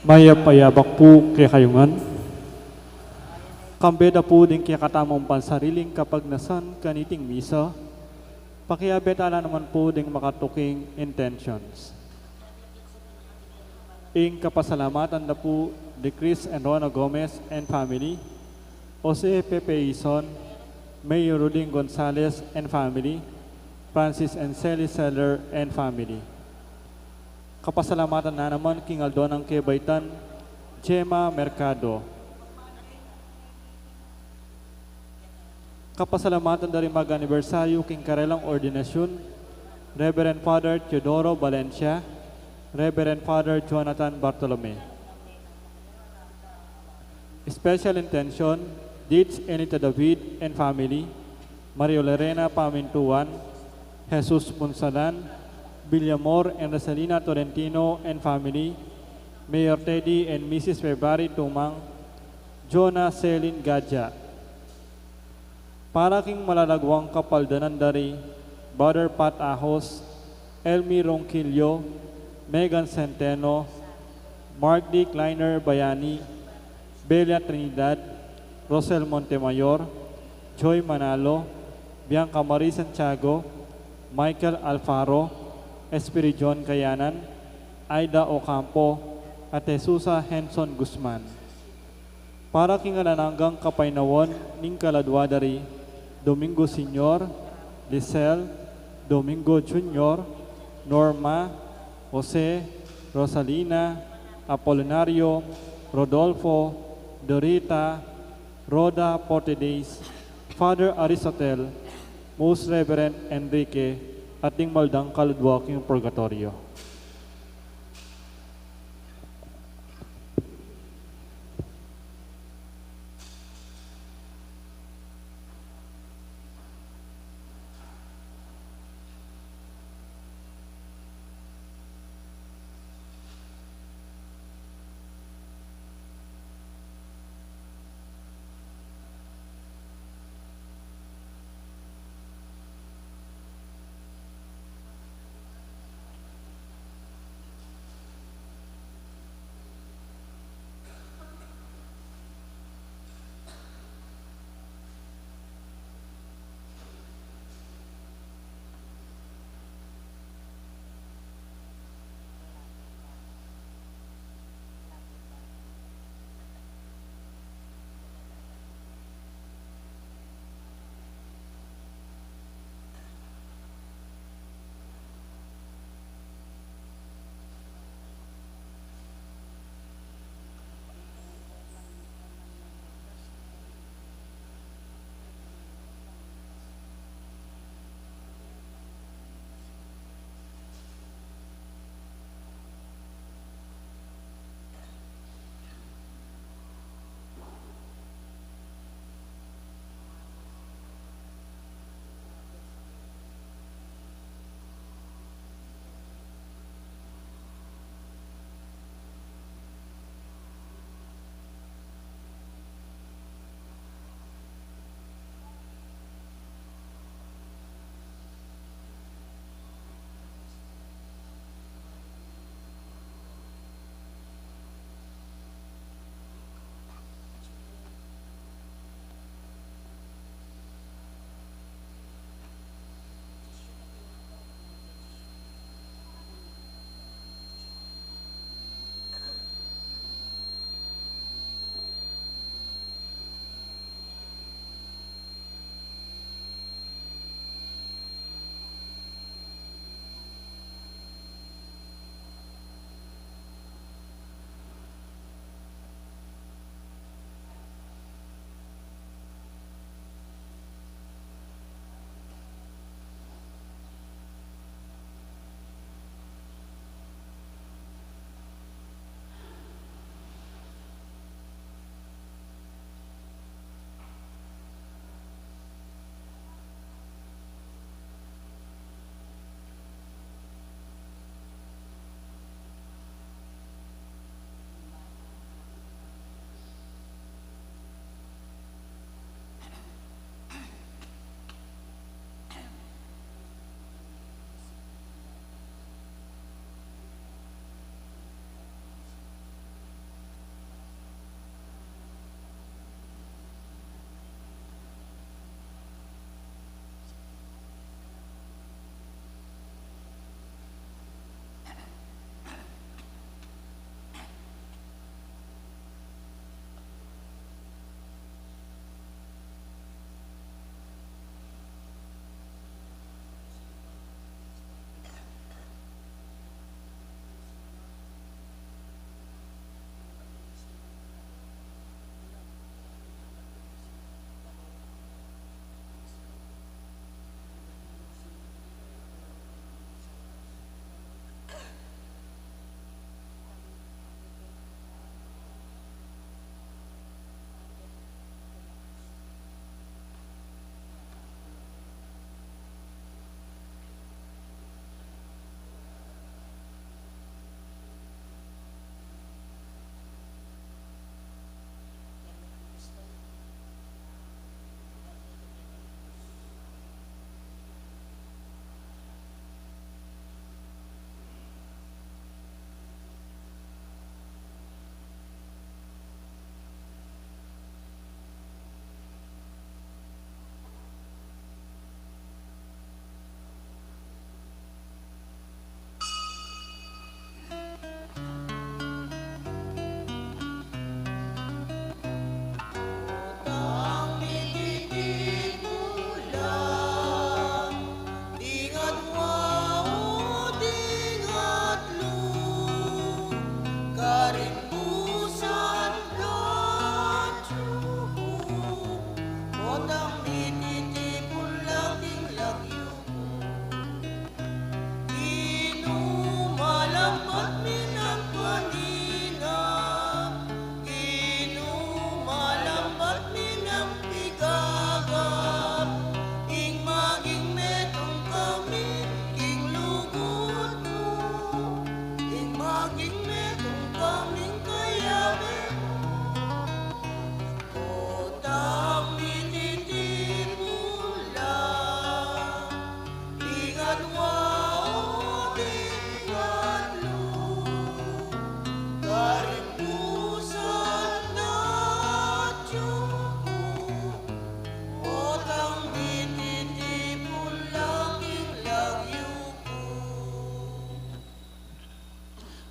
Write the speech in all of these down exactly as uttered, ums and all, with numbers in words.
Mayap a yabak pu kekayu ngan. Kambe da pu ding kekatamung pansariling kapagnasan kaniting misa, pakiabe tala naman pu ding makatuking intentions. Ing kapasalamatan da pu di Chris and Rona Gomez and family, Jose Pepe Ison, Mayor Ruding Gonzales and family, Francis and Sally Seller and family. Kapasalamatan na naman king aldo nang kebaitan, Gemma Mercado. Kapasalamatan da ring mag-anibersaryu king karelang ordinasyun, Reverend Father Teodoro Valencia, Reverend Father Jonathan Bartolome. Special intention, Deeds Enita David and family, Mario Lorena Pamintuan, Jesus Punsalan, Villamor and Rosalina Tolentino and family, Mayor Teddy and Missus February Tumang, Jonah Selin Gadja. Para king malalaguang kapaldanan da ri Brother Pat Ahos, Elmi Ronquillo, Megan Centeno, Mark D. Kleiner Bayani, Belia Trinidad, Rosel Montemayor, Joy Manalo, Bianca Marie Santiago, Michael Alfaro, Espiridion Kayanan, Aida Ocampo, at Jesusa Henson Guzman. Para king alang anggang kapaynawan ning kaladua da ri Domingo Senior, Lisel, Domingo Junior, Norma, Jose, Rosalina, Apolinario, Rodolfo, Dorita, Rhoda Portedes, Father Aristotel, Most Reverend Enrique, at ding maldang kaladua king purgatoryo.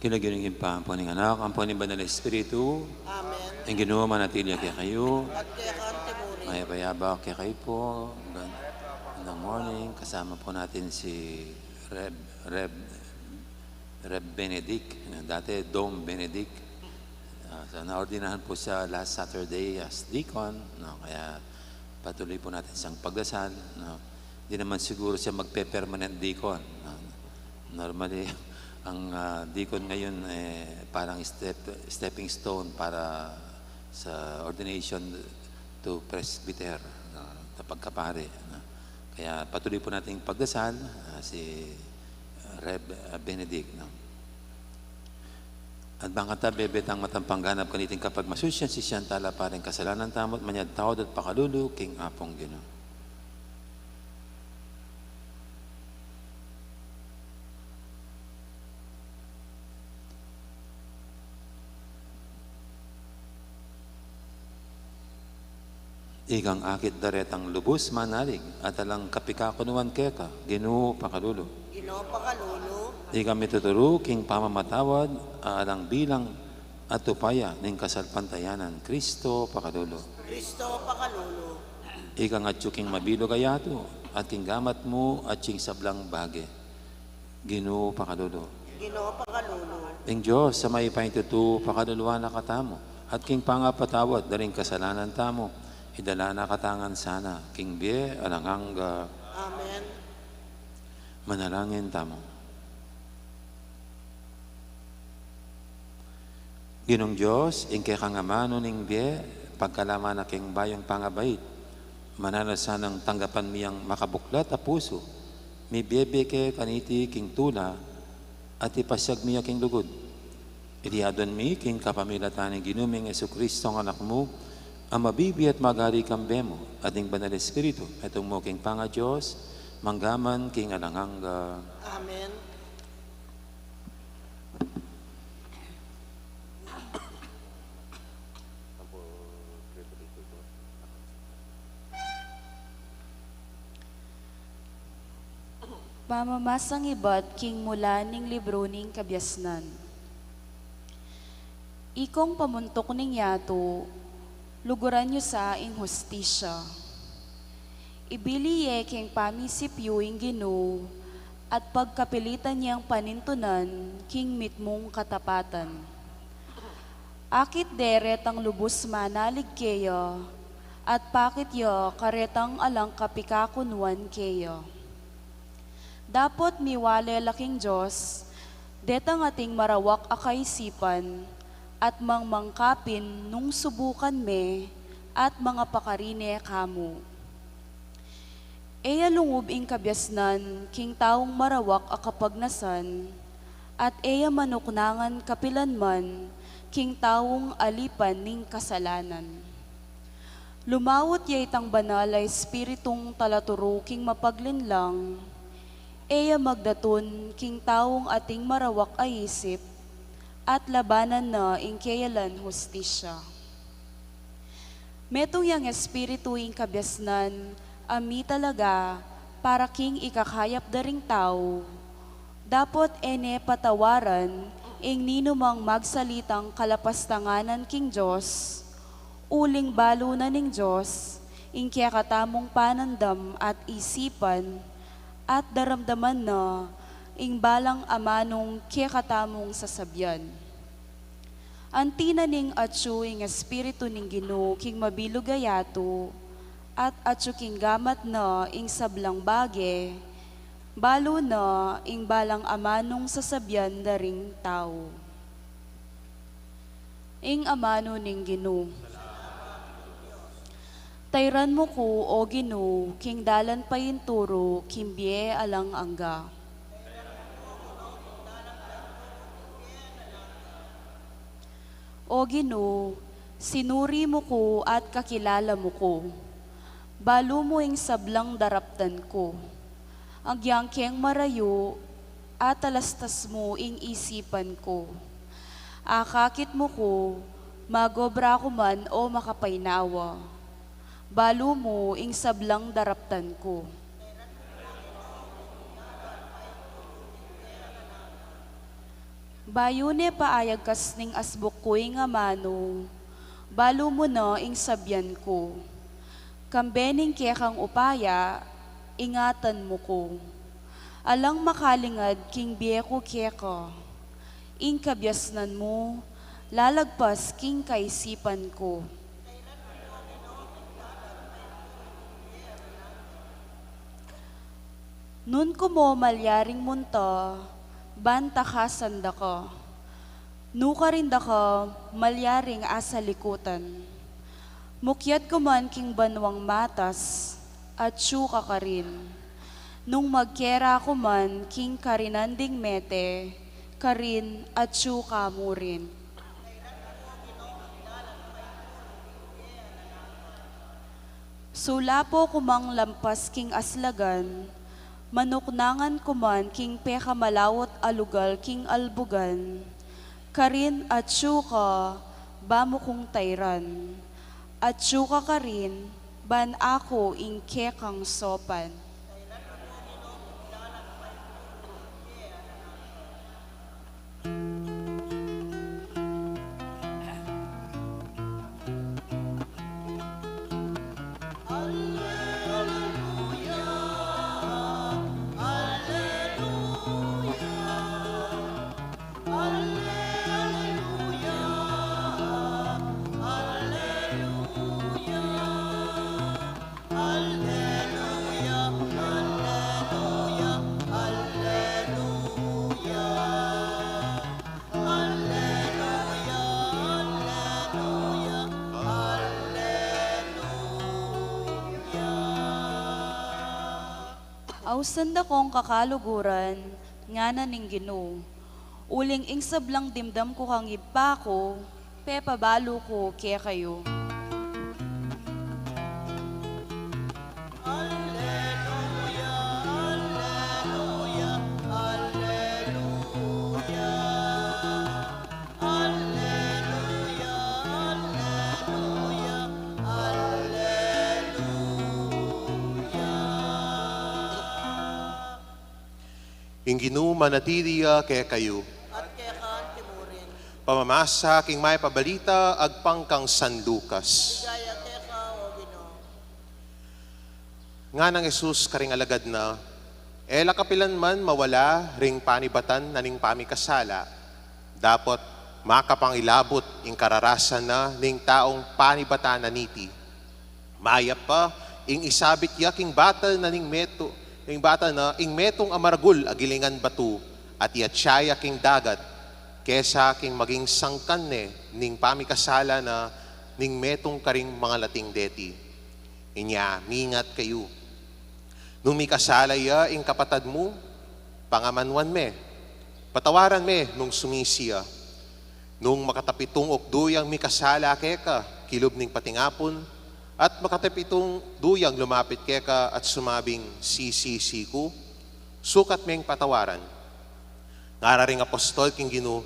King lagyu ning Ibpa, ampo ning Anak, ampo ning Banal Espiritu. Amen. Ing Ginu manatili ya kekayu. At keka mu rin. Mayap a abak kekayu pu. Good morning. Kasama po natin si Rev, Rev, Rev Benedict. Dati Dom Benedict. Ah, so, naordinahan po siya last Saturday as deacon, no? Kaya patuloy po natin siyang pagdasal, no? Di naman siguro siya magpe-permanent deacon, no? Normally, ang, ah, deacon ngayon, eh, parang step, stepping stone para sa ordination to presbyter, no? Sa pagkapare, no? Kaya patuloy po nating pagdasal, ah, si, ah, Rev, ah, Benedict, no? At bang kanta bebe tang matampang ganap kaniting kapagmasusyan, sisian tala pa ring kasalanan tamu at manyad tawad at pakalulu king Apung Ginu. Ikang akit daretang lubus manalig, at alang kapikakunuan keka, Ginu pakalulu. Ginu pakalulu. Ikang mituturu king pamamatawad, alang bilang at upaya ning kasalpantayanan, Kristo pakalulu. Kristo pakalulu. Ikang atyu king mabilug a yatu, at king gamat mu atyu ing sablang bage. Ginu pakalulu. Ginu pakalulu. Ing Dios a mayupayang tutu pakaluluan na katamu, at king pangapatawad da ring kasalanan tamu, idala na katamu ngan sana king bie alang angga. Amen. Manalangin tamu. Ginung Dios, ing kekang amanu ning bie, pagkalaman na king bayung pangabait, mananu sanang tanggapan mi yang makabuklat a pusu, mibiebie ke kaniti king tula, at ipasiag mi ya king lugud. Iti adwan mi king kapamilatan ning Ginu ming Jesucristo, ing Anak mu, a mabibie at magari kambe mu, at ning Banal Espiritu, metung mu king pangaDios, manggaman king alang angga. Amen. Pamamasang ibat king mula ning libru ning Kabiasnan. Ikong pamuntuk ning yatu, luguran yu sa ing hustisya. Ibili ye king pamisip yu ing Ginu, at pagkapilitan yang panintunan king mitmung katapatan. Akit de retang lubus manalig keya, at pakit ya karetang alang kapikakunuan keya. Dapot miwale la king Dios detang ating marawak a kaisipan, at mangmangkapin nung subukan me, at mangapakari ne kamu. E ya lungub ing kabiasnan king taung marawak a kapagnasan, at e ya manuknangan kapilan man king taung alipan ning kasalanan. Lumawut ya itang Banal a Espiritung talaturu king mapaglinlang, e ya magdatun king taung ating marawak a isip, at labanan na ing keyalan hustisya. Metung yang Espiritu ing kabiasnan a mitalaga para king ikakayap da ring tau, dapot e ne patawaran ing ninumang magsalitang kalapastanganan king Dios, uling balu na ning Dios ing kekatamung panandam at isipan, at daramdaman na ing balang amanung kekatamung sasabian. Anti na ning atyu ing Espiritu ning Ginu king mabilug a yatu, at atyu king gamat na ing sablang bage, balu na ing balang amanung sasabian da ring tau. Ing amanu ning Ginu. Tairan mu ku, O Ginu, king dalan payinturu king bie alang angga. O Ginu, sinuri mu ku at kakilala mu ku. Balu mu ing sablang daraptan ku. Agyang keng marayu, atalastas mu ing isipan ku. Akakit mu ku, magobra ku man o makapaynawa. Balu mu ing sablang daraptan ku. Bayu ne pa ayagkas ning asbuk ku ing amanu, balu mu na ing sabian ku. Kambe ning kekang upaya, ingatan mu ku. Alang makalingad king bie ku keka. Ing kabiasnan mu, lalagpas king kaisipan ku. Nung ku mu malyaring munta, ban takasan da ka. Nu karin da ka malyaring asalikutan. Mukyat ku man king banuang matas, atyu ka karin. Nung magkera ku man king karinan ding mete, karin atyu ka mu rin. Sulapo ku mang lampas king aslagan, manuknangan ku man king pekamalaut a lugal king albugan, karin atyu ka, ba mu kung tairan. Atyu ka karin, ban aku ing kekang sopan. Ausan da kong kakaluguran, ngana ning Ginu. Uling ing sablang dimdam ku kang Ibpa ku, pepabalu ku kekayu. Alleluia, alleluia, alleluia. Alleluia, alleluia, alleluia. Ing Ginu manatili ya kekayu. At keka antimurin. Pamamasa king Mayap a Balita agpang kang San Lucas. Ligaya keka, O Ginu. Nganang Jesus karing alagad na, e la kapilan man mawala ring panibatan na ning pamikasala, dapot makapangilabut ing kararasan na ning taung panibatan na niti. Mayap pa ing isabit ya king batal na ning metu, ing batal na ing metung a maragul a gilingan batu, at iatsa ya king dagat, kesa king maging sangkan ne ning pamikasala na ning metung karing mangalating deti. Inya, mingat kayu. Nung mikasala ya ing kapatad mu, pangamanuan me, patawaran me nung sumisi ya. Nung makatapitung ukdu yang mikasala keka kilub ning patingapun, at makatapitung ukdu yang lumapit keka at sumabing, "Sisisi ku," sukat meng patawaran. Ngara ring apostol king Ginu,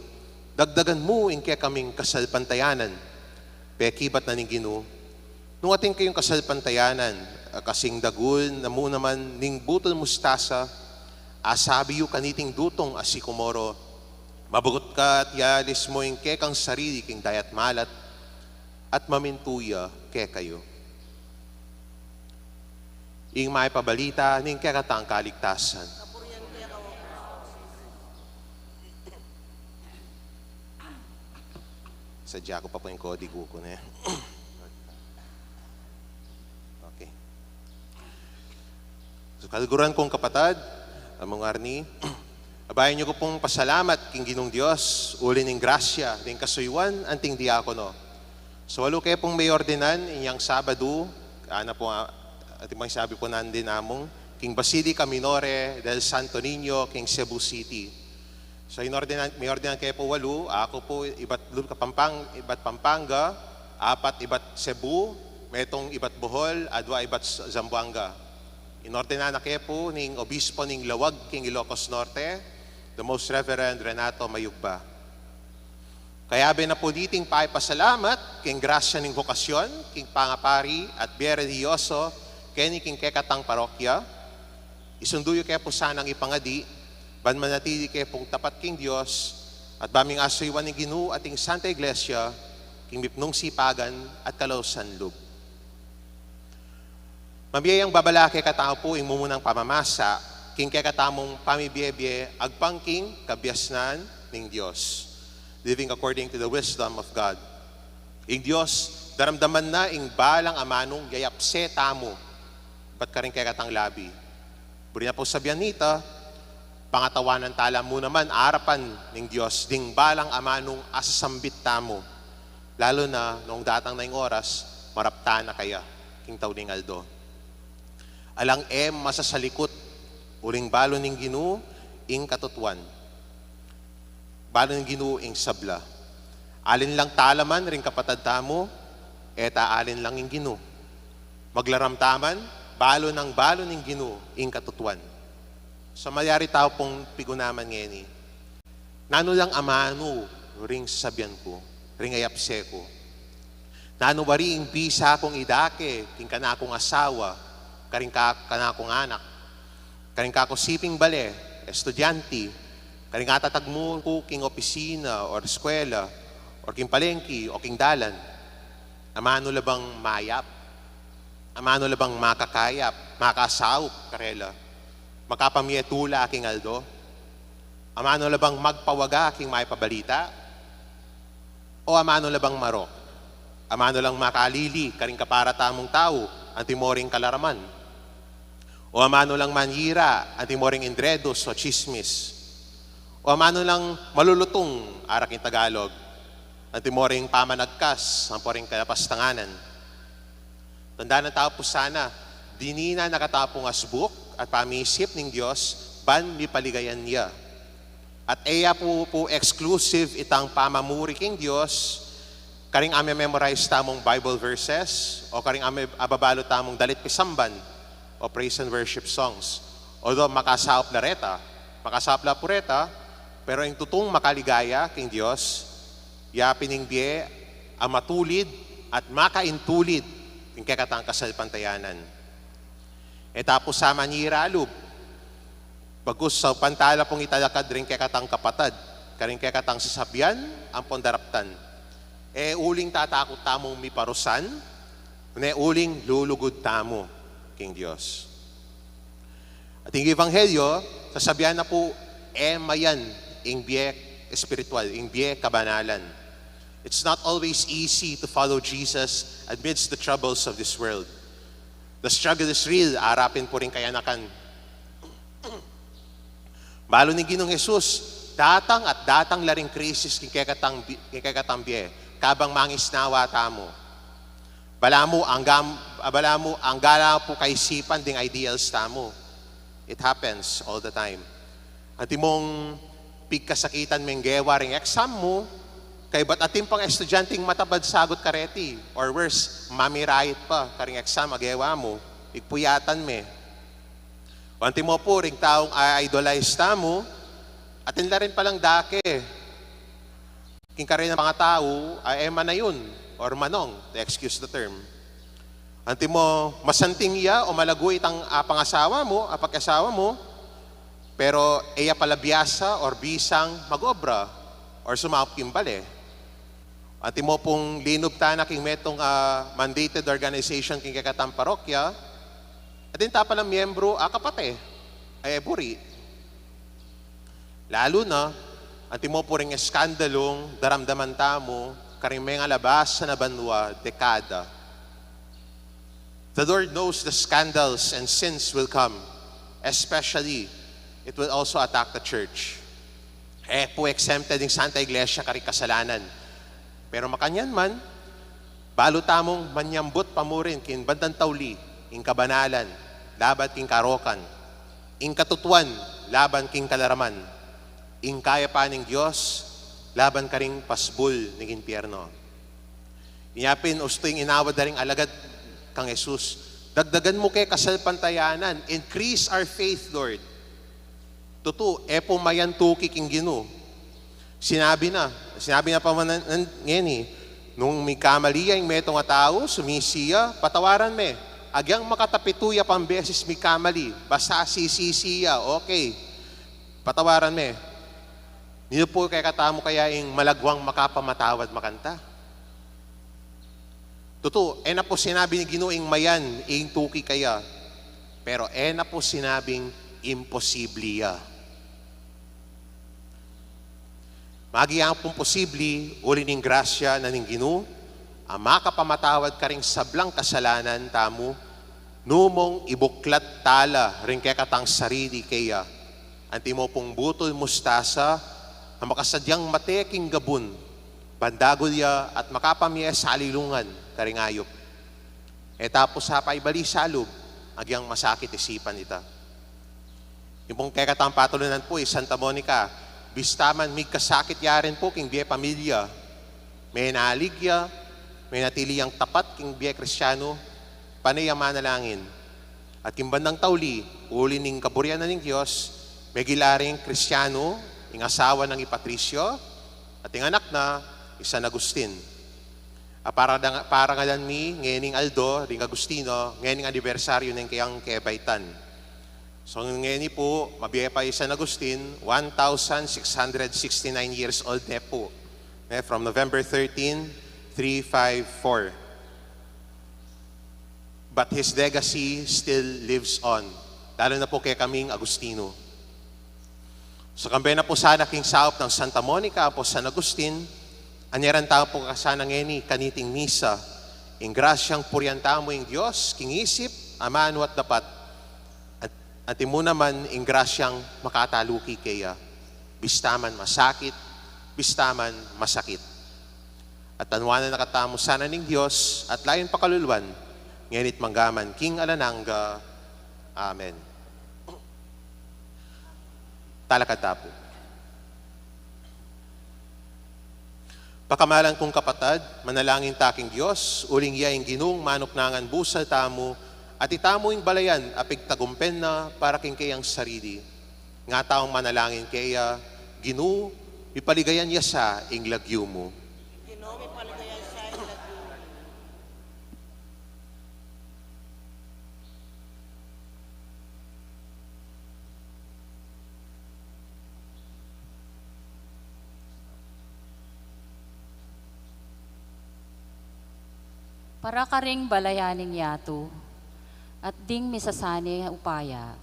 "Dagdagan mu ing kekaming kasalpantayanan." Pekibat na ning Ginu, "Nung atin kayung kasalpantayanan a kasing dagul na mu naman ning butul mustasa, asabi yu kaniting dutung a sikomoro, 'Mabugut ka at ialis mu ing kekang sarili king dayat malat,' at mamintu ya kekayu." Ing Mayap a Balita ning kekatang kaligtasan. Sadya ku pa pu ing kodigo ku, ne? Okay. So, kaluguran kung kapatad, Among Arnie, abayan yu ku pung pasalamat king Ginung Dios, uli ning grasya, ning kasuyuan, anting diakono. So, walu ke pung meordinan, inyang Sabadu, ana pu, ah, atin pung sabi pu nandin among, king Basilica Minore del Santo Niño, king Cebu City. So, inordinan, meordinan ke pu walu, aku pu ibat Lub-, Pampang-, ibat Pampanga, apat ibat Cebu, metung ibat Bohol, adwa ibat S-, Zamboanga. Inordinan na ke pu ning Obispo ning Laoag king Ilocos Norte, the Most Reverend Renato Mayugba. Kayabe na pu niting pakipasalamat king grasya ning bokasyon king pangapari at bie relihiyoso keni king kekatang parokya, isundu yu ke pu sanang ipangadi, ban manatili ke pung tapat king Dios, At bang ming asuyuan ning Ginu at ing Santa Iglesia, king mipnung sipagan at kalausan lub. Mabie yang babala kekatamu pu ing mumunang pamamasa, king kekatamung pamibie-bie agpang king kabiasnan ning Dios. Living according to the wisdom of God. Ing Dios, daramdaman na ing balang amanung yayapse tamu, bat karing kekatang labi. Buri na pu sabian nita, pangatawanan tala mu naman arapan ning Dios ding balang amanung asasambit tamu. Lalu na nung datang na ing oras, maraptan na kaya king tauling aldo. Alang e masasalikut, uling balu ning Ginu ing katutuan. Balu ning Ginu ing sabla. Alin lang talaman ring kapatad tamu, e ta alin lang ing Ginu. Maglaram taman, balu nang balu ning Ginu ing katutuan. So, mayari tau pung pigunaman ngeni. Nanu lang amanu ring sabian ku, ring ayapse ku? Nanu wari ing bisa kung idake king kanakung asawa, karing ka-, kanakung anak, karing kaku siping bale, estudyante, karing atatag mu ku king opisina or eskwela, or king palengki o king dalan? Amanu la bang mayap? Amanu la bang makakayap, makasaup karela, makapamie tula king aldo? Amanu la bang magpawaga king maipabalita? O amanu la bang marok? Amanu lang makalili karing kapara tamung tau, antimo ring kalaraman? O amanu lang manyira, antimo ring indredus o tsismis? O amanu lang malulutung, ara king Tagalog, antimo ring pamanagkas ampo ring kalapastanganan? Tandanan tau pu sana, dinina na katamu pung asbuk at pamisip ning Dios ban mipaligayan ya. At e ya pu, pu exclusive itang pamamuri king Dios karing ame-memorize tamung Bible verses o karing ame-, ababalu tamung dalit pisamban o praise and worship songs. Although makasaup la reta, makasaup la pu reta, pero ing tutung makaligaya king Dios, yapin ing bie a matulid at makaintulid king kekatang kasalpantayanan. E ta pu sa manyira lub, bagus saupan tala pung italakad ring kekatang kapatad, karing kekatang sasabian ampon daraptan. E uling tatakut tamung miparusan, nune uling lulugud tamu king Dios. At ing ebanghelyo, sasabian na pu, e mayan ing bie espiritual, ing bie kabanalan. It's not always easy to follow Jesus amidst the troubles of this world. The struggle is real, arapin pu ring kayanakan. Balu ning Ginung Jesus, datang at datang la ring krisis king kekatang bi-, king kekatang bie, kabang mangisnawa tamu. Balamu, angga, balamu, angga la pu kaisipan ding ideals tamu. It happens all the time. Antimong pigkasakitan meng gewa ring exam mu, kaybat atin pang estudyanteng matabad sagut kareti, or worse, mamirait pa karing exam a gewa mu, igpuyatan me. O antimo pu, ring taung a-idolize tamu, atin la rin palang dake king karenang pangatau a e manayun or manong, to excuse the term. Antimo, masanting ya o malagu itang apangasawa mu, apag-asawa mu, pero e ya pala biasa or bisang mag-obra or sumaup king bale. Antimo pung linub tana king metung a mandated organization king kekatang parokya, atin ta palang miyembru a kapate, a e buri. Lalu na, antimo pu ring eskandalung daramdaman tamu karing mengalabas a banua dekada. The Lord knows the scandals and sins will come, especially it will also attack the church. E pu exempted ing Santa Iglesia karing kasalanan. Pero makanyan man, balu tamung manyambut pa mu rin king bandang tauli, ing kabanalan laban king karokan, ing katutuan laban king kalaraman, ing kayapan ning Dios laban karing pasbul ning impyerno. Inya pin ustu ing inawad da ring alagad kang Jesus, dagdagan mu ke kasalpantayanan, increase our faith, Lord. Tutu, e pu mayan tuki king Ginu. Sinabi na, sinabi na pa man nan-, ngeni, nung migkamali ya ing metung a tau, sumisi ya, patawaran me. Agyang makatapitu ya pang beses migkamali, basta sisisi ya, okay. Patawaran me. Inu pu kekatamu kaya ing malagwang makapamatawad makanita? Tutu, e na pu sinabi ning Ginu ing mayan ing tuki kaya, pero e na pu sinabing imposible ya. Maging pung posible, uli ning grasya na ning Ginu, a makapamatawad karing sablang kasalanan tamu, numong ibuklat tala ring kekatang sarili keya, antimo pung butul mustasa, a makasadyang mate king gabun, ban dagul ya at makapamie salilungan karing ayup. E ta pu sa paibali sa lub, agyang masakit isipan ita. Ing pung kekatang patulunan pu i Santa Monica, bista man migkasakit ya rin pu king bie pamilya, menalig ya, menatili yang tapat king bie Kristianu, pane yang manalangin. At king bandang tauli, uli ning kaburian na ning Dios, megila ring Kristianu, ing asawa nang i Patricio, at ing anak na, i San Agustin. A para dang-, parangalan mi ngening aldo, ding Agustino, ngening anibersaryu ning keyang kebaitan. So, ngeni pu, mabie pa i San Agustin, one thousand six hundred sixty-nine years old ne pu. Ne, from November thirteen, three five four. But his legacy still lives on. Lalo na pu kekaming Agustino. So, kambe na pu sana king saup nang Santa Monica ampong San Agustin, anyaran tamu pu sana ngeni kaniting misa, ing grasyang purian tamu ing Dios, king isip, amanu at dapat, at, at imu naman ing grasyang makataluki keya, bista man masakit, bista man masakit. At tanwanan na katamu sana ning Dios, at layun pakaluluan, ngeni't manggaman king alang angga. Amen. Talakad ta pu. Pakamalan kung kapatad, manalangin ta king Dios, uling ya ing Ginung manuknangan busal tamu, at itamu ing balayan a pigtagumpen na para king keyang sarili. Nga taung manalangin keya, Ginu, mipaligayan ya sa ing lagyu mu. Ginu, mipaligayan sa ing lagyu mu. Para karing balayan ning yatu, at ding misasane upaya.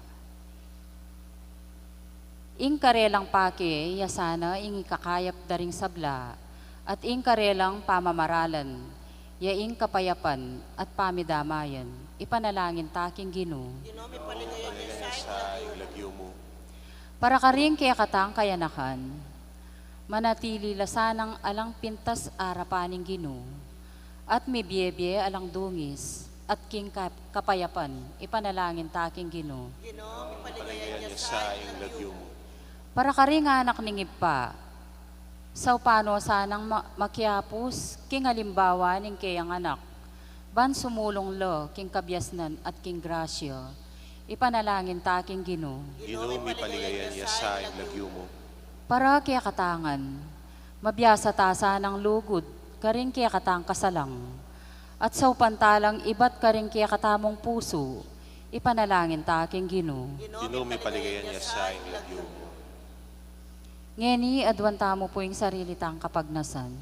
Ing karelang pake, ya sana ing ikakayap da ring sabla, at ing karelang pamamaralan, ya ing kapayapan at pamidamayan, ipanalangin ta king Ginu. Ginu, mipaligayan ya sa ing lagyu mu. Para karing kekatang kayanakan, manatili la sanang alang pintas arapan ning Ginu, at mibie-bie alang dungis, at king kap-, kapayapan, ipanalangin ta king Ginu. Ginu, mipaligayan ya sa ing lagyu mu. Para karing anak ning Ibpa, saupan no sanang ma-, makiapus king alimbawa ning keyang anak, ban sumulung la king kabiasnan at king grasya, ipanalangin ta king Ginu. Ginu, mipaligayan ya sa ing lagyu mu. Para kekatang ngan, mabiasa ta sanang lugud karing kekatang kasalang, at saupan ta lang ibat karing kekatamung pusu, ipanalangin ta king Ginu. Ginu, mipaligayan ya sa ing lagyu mu. Ngeni, aduan tamu pu ing sarili tang kapagnasan.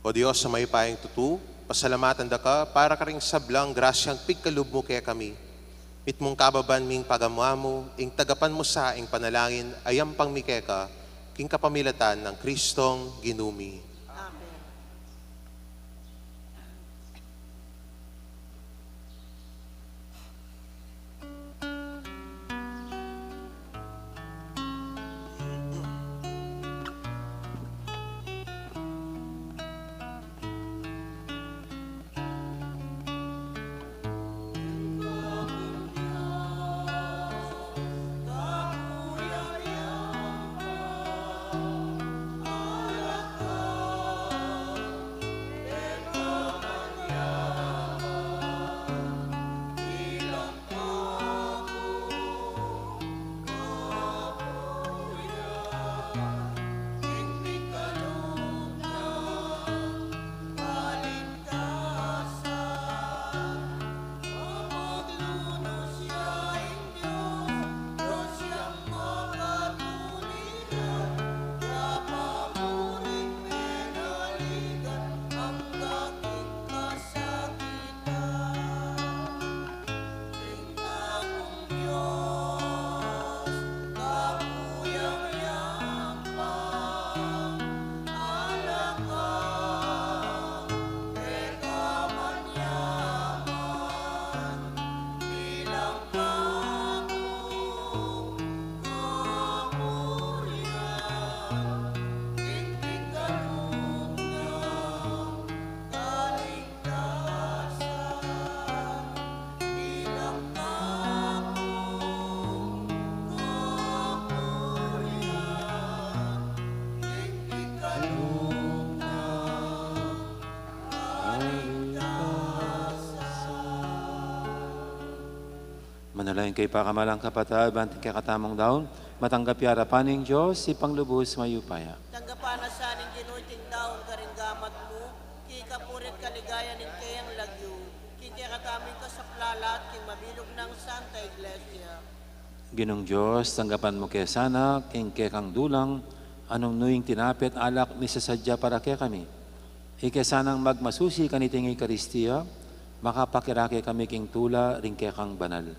O Dios a mayupayang tutu, pasalamatan da ka para karing sablang grasyang pigkalub mu kekami. Mitmung kababan ming pagamu-amu, ing tagapan mu sa ing panalangin a yampang mi keka, king kapamilatan nang Kristong Ginu mi. Amen. Manalangin kayu, pakamalan kung kapatad, ban iting kekatamung daun matanggap ya arapan ning Dios, Ibpang lubus mayupaya. Tanggapan na sa ning Ginu iting daun karing gamat mu, king kapurian at kaligayan ning keyang lagyu, king kekatamung kasaplalan at king mabilug nang Santa Iglesia. Ginung Dios, tanggapan mu ke sana king kekang dulang, anung nu ing tinape at alak misasadya para kekami. Ika sanang magmasusi kaniting Eukaristia, makapakirake kami king tula ring kekang banal.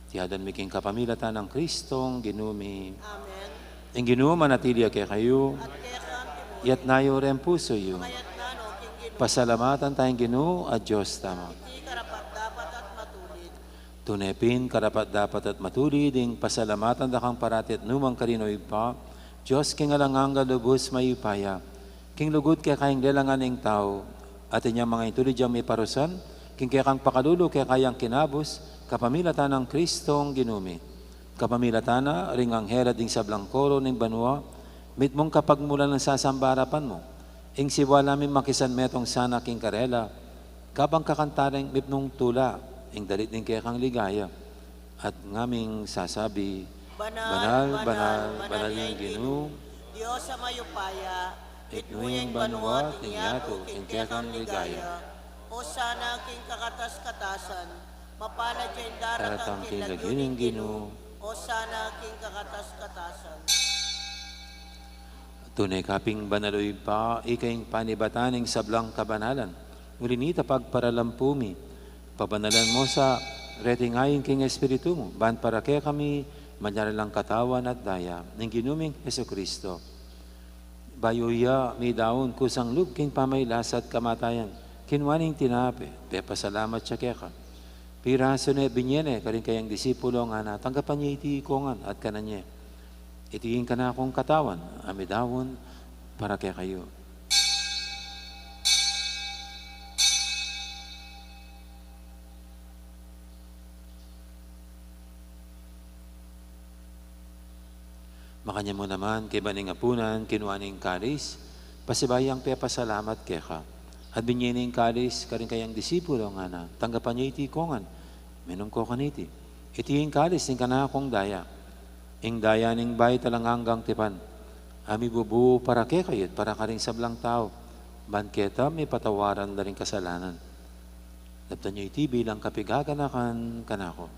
Iti adwan mi king kapamilatan nang Kristong Ginu mi. Amen. Ing Ginu manatili ya kekayu. At keka mu rin. Iyatas yu ring pusu yu. Iyatas mu rin king Ginu. Pasalamatan taya ing Ginu a Dios tamu. Iti karapat-dapat at matulid. Tune pin karapat-dapat at matulid ing pasalamatan da kang parati at nukarin man, O Ibpa, Dios king alang angga, lubus mayupaya. King lugud keka ing lelangan ning tau, at inyang manga intulid yang miparusan, king kekang pakalulu keka yang kinabus, kapamilatan nang Kristong Ginu mi. Kapamilatan na ring anghel at ding sablang koro ning banua, mitmung kapagmulan ing sasamba arapan mu. Ing siwala mi makisan metung sana king karela, kabang kakanta ring mipnung tula, ing dalit ning kekang ligaya. At ngaming sasabi, Banal, banal, banal, banal ing Ginu, Dios a mayupaya, itmu ya ing banua at ing yatu king kekang ligaya. Osana king kakatas-katasan, mapalad ya ing daratang king lagyu ning Ginu. Osana king kakatas-katasan. Tune ka pin banal, O Ibpa, ika ing panibatan ning sablang kabanalan. Uli na nita pagparalampu mi, pabanalan mu sa reting ain king Espiritu mu, ban para kekami, malyari lang katawan at daya ning Ginu ming Jesucristo. Bayu ya midaun kusang lub king pamagkasakit at kamatayan, kinua ne ing tinape, pepasalamat ya keka. Pirasu ne, binye ne karing kayang disipulo, ngana, tanggapan ye iti ikongan at kanan ye. Iti ing kanakung katawan, a midaun para kekayu. Makanyan mu naman, kaybat ning apunan, kinua ne ing kalis, pasibayu yang pepasalamat keka. At binye ne ing kalis karing kayang disipulo, ngana, tanggapan ye iti ikongan, minum ko kaniti. Iti ing kalis ning kanakung daya, ing daya ning bayu at alang anggang tipan, a mibubu para kekayu at para karing sablang tau, ban keta mipatawaran la ring kasalanan. Daptan yu iti bilang kapaganakan kanaku.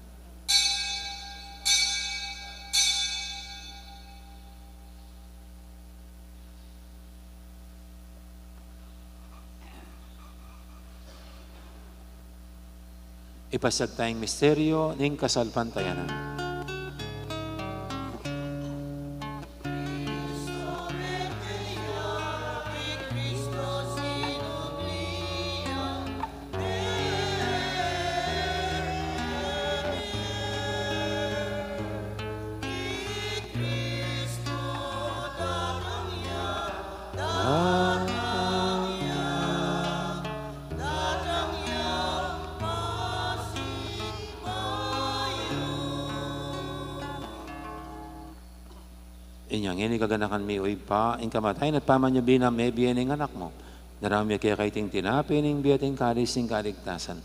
Ipasiag taya ing misteryu ning kasalpantayanan. Inya ngeni, kaganakan mi, O Ibpa, ing kamatayan at pamanyubli nang mebie ning Anak mu, daraun mi keka iting tinape ning bie at ing kalis ning kaligtasan.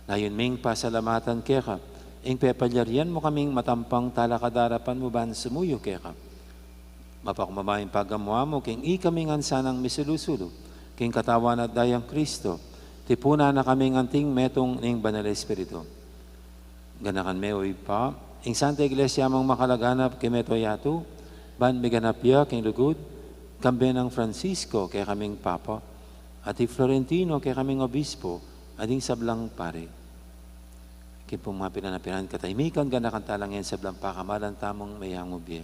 Layun ming pasalamatan keka ing pepalyarian mu kaming matampang talakad king arapan mu ban sumuyu keka. Mapakumbaba ing pagamu-amu king ikami ngan sanang misulu-sulu king katawan at dayang Kristo, tipunan na kaming anting metung ning Banal Espiritu. Ganakan me, O Ibpa, ing Santa Iglesia mung makalaganap king mabilug a yatu, ban miganap ya king lugud, kambe nang Francisco kekaming Papa, at i Florentino kekaming Obispo, at ding sablang pari. King pung mapilan a pilan katahimikan, ganakan tala ngan ing sablang pakamalan tamung meyangu bie.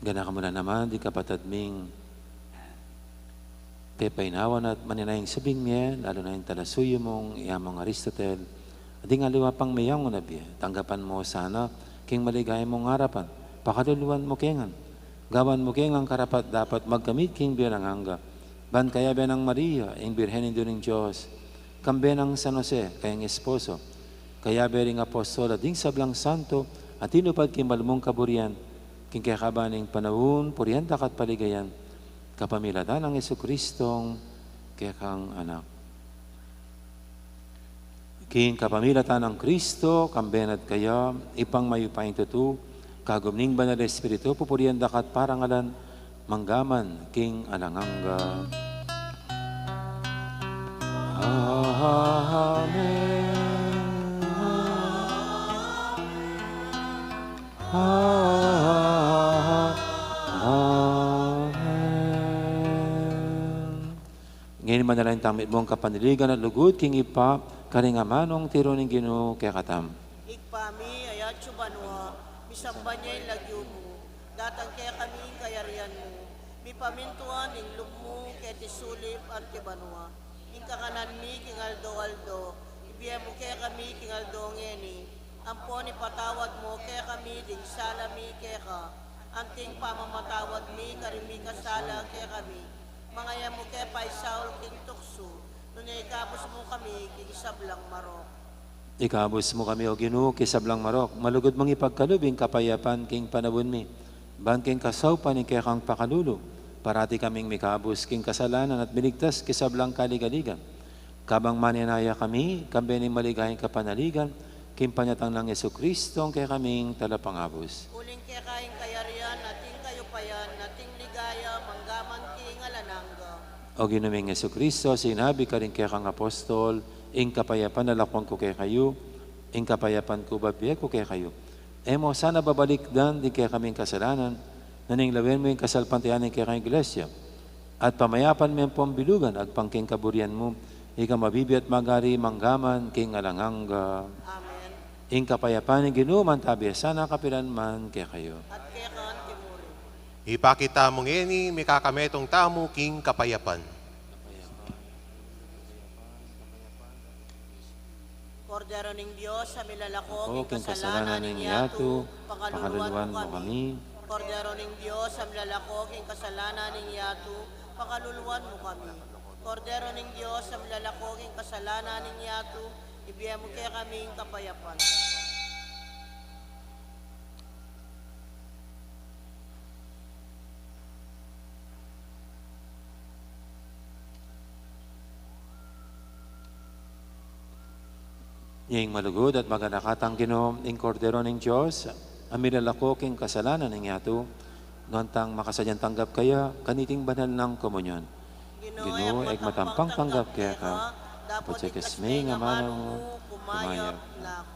Ganakan mu na naman ding kapatad ming pepainawa na at maninayang subling mie, lalu na ing talasuyu mung i Among Aristotel, at ding aliwa pang meyangu na bie, tanggapan mu sana king maligaya mung arapan, pakaluluan mu ke ngan, gawan mu ke ngan karapat-dapat magkamit king bie alang angga, ban kayabe nang Maria, ing Birhen Indu ning Dios, kambe nang San Jose, kayang esposo, kayabe ring apostol at ding sablang santo a tinupad king mal mung kaburian, King kekaban ning panaun, purian daka at paligayan, kapamilatan nang Jesucristong kekang Anak. King kapamilatan nang Kristo, kambe na at kaya, Ibpang mayupayang tutu, kagum ning Banal a Espiritu, pupurian daka at parangalan, manggaman king alang angga. Amen. Amen. Ngeni manalangin tang mitmung kapanaligan at lugud king Ibpa, karing amanung tiru ning Ginu kekatamu. Ibpa mi, atsu ka banua, misamban ya ing lagyu mu, datang kekami ing kayarian mu, mipamintuan ing lub mu keti sulip anti banua. Ing kakanan mi king aldo-aldo, ibie mu kekami king aldo ngeni, ampon ipatawad mu kekami ding sala mi keka, anting pamamatawad mi karing mikasala kekami. Manga e mu ke paisaul king tuksu, nune ikabus mu kami king sablang marok. Ikabus mu kami, O Ginu, king sablang marok, malugud mung ipagkalub ing kapayapan king panaun mi, ban king kasaupan ning kekang pakalulu, parati kaming mikabus king kasalanan at miligtas king sablang kaligaligan. Kabang manenaya kami, kambe ning maligayang kapanaligan, king panyatang nang Jesucristo, ing kekaming Talapangabus. Uling keka ing kayarian, at ing kayupayan, at ing ligaya, manggaman king alang angga. O Ginu ming Jesucristo, sinabi karing kekang apostol, ing kapayapan lalakwan ku kekayu, ing kapayapan ku babie ku kekayu. E mu sana babalikdan ding kekaming kasalanan, nune lawen mu ing kasalpantayanan ning kekang Iglesia. At pamayapan me ampong bilugan, agpang king kaburian mu, ika mabibie at magari manggaman king alang angga. Amen. Ing kapayapan ning Ginu manatili sana kapilan man kekayu. At keka mu rin. Ipakit tamu ngeni, mikakametung tamu king kapayapan. Kordero ning Dios, a milalako king kasalanan ning yatu, pakaluluan mu kami. Kordero ning Dios, a milalako king kasalanan ning yatu, pakaluluan mu kami. Kordero ning Dios, a milalako king kasalanan ning yatu, ibie mu kekami ing kapayapan. Ing malugud at maganaka tang Ginu, ing Kordero ning Dios, a milalako king kasalanan ning yatu, nuan tang makasadyang tanggap kaya kaniting banal nang komunyon. Ginu, e ku matampang tanggap keka, dapot ikas me ing amanu mu, kumayap na ku.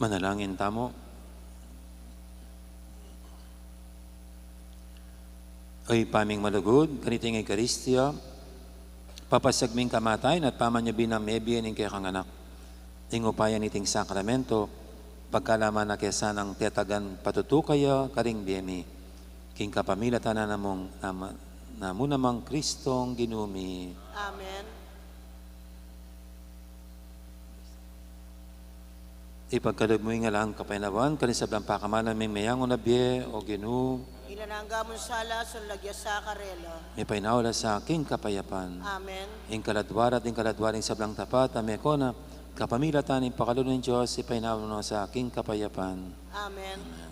Manalangin tamu. O Ibpa ming malugud, kaniting Eukaristia, papasiag ming kamatayan at pamanyubli nang mebie ning kekang Anak. Ing upaya niting sakramento, pagkalaman na ke sanang tetagan patutuka ya karing bie mi. King kapamilatan na namung, nama, namu namang Kristong Ginu mi. Amen. Ipagkalub mu ing alang kapaynawan karing sablang pakamalan ming meyangu na bie, O Ginu. Ing alang angga mung sala, sulagan ya sa karela. Mipaynawa la sa king kapayapan. Amen. Ing kaladua ra at ing kaladua ring sablang tapat a mekona, kapamilatan ning pakalulu ning Dios, ipaynawa na sa king kapayapan. Amen. Amen.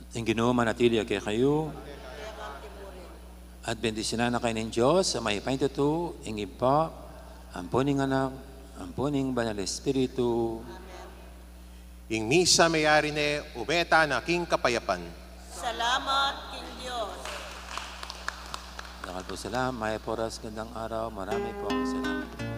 Ing Ginu manatili ya kekayu. At bendisyunan na kayu ning Dios a mayupaya king tutu, ing Ibpa, ampo ning Anak, ampo ning Banal Espiritu. Ing misa meyari ne, ume tana king kapayapan. Salamat king Dios. Dakal pung salamat, mayap a oras, gandang araw, marami pong salamat.